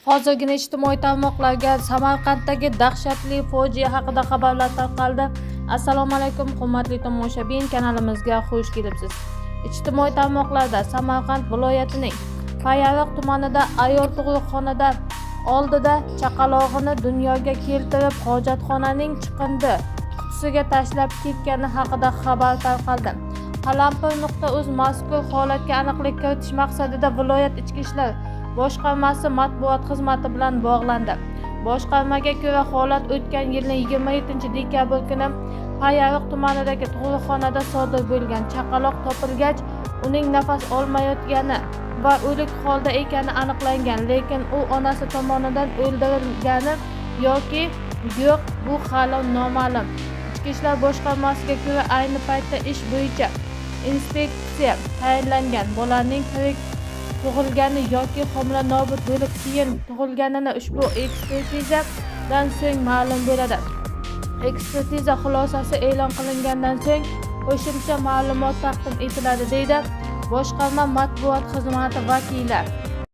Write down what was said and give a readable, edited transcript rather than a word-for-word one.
Hozirgina ijtimoiy tarmoqlarga Samarqanddagi dahshatli fojia haqida xabarlar tarqaldi. Assalomu alaykum, hurmatli tomoshabin, kanalimizga xush kelibsiz. Ijtimoiy tarmoqlarda Samarqand viloyatining Payariq tumanida ayol tug'ruqxonada oldida chaqalog'ini dunyoga keltirib, hojatxonaning chiqindi qutisiga tashlab ketgani haqida xabar tarqaldi. Qalampir.uz mazkur holatga aniqlik kiritish maqsadida viloyat Ichki ishlar boshqarmasi matbuot xizmati bilan bog'landi. Boshqarmaga ko'ra, holat o'tgan yilning 27 dekabr kuni Payariq tumanidagi tug'ruqxonada sodir bo'lgan. Chaqaloq topilgach, uning nafas olmayotgani va o'lik holda ekani aniqlangan, lekin u onasi tomonidan o'ldirilgani yoki yo'q, bu hali noma'lum. Ichki ishlar boshqarmasiga ko'ra, ayni paytda ish bo'yicha inspeksiya tayinlangan. Bolaning tirik tug'ilgani yoki homila nobud bo'lib keyin tug'ilganini ushbu ekspertizadan so'ng ma'lum bo'ladi. Ekspertiza xulosasi e'lon qilingandan so'ng qo'shimcha ma'lumot taqdim etiladi, deydi boshqarma matbuot xizmati vakili.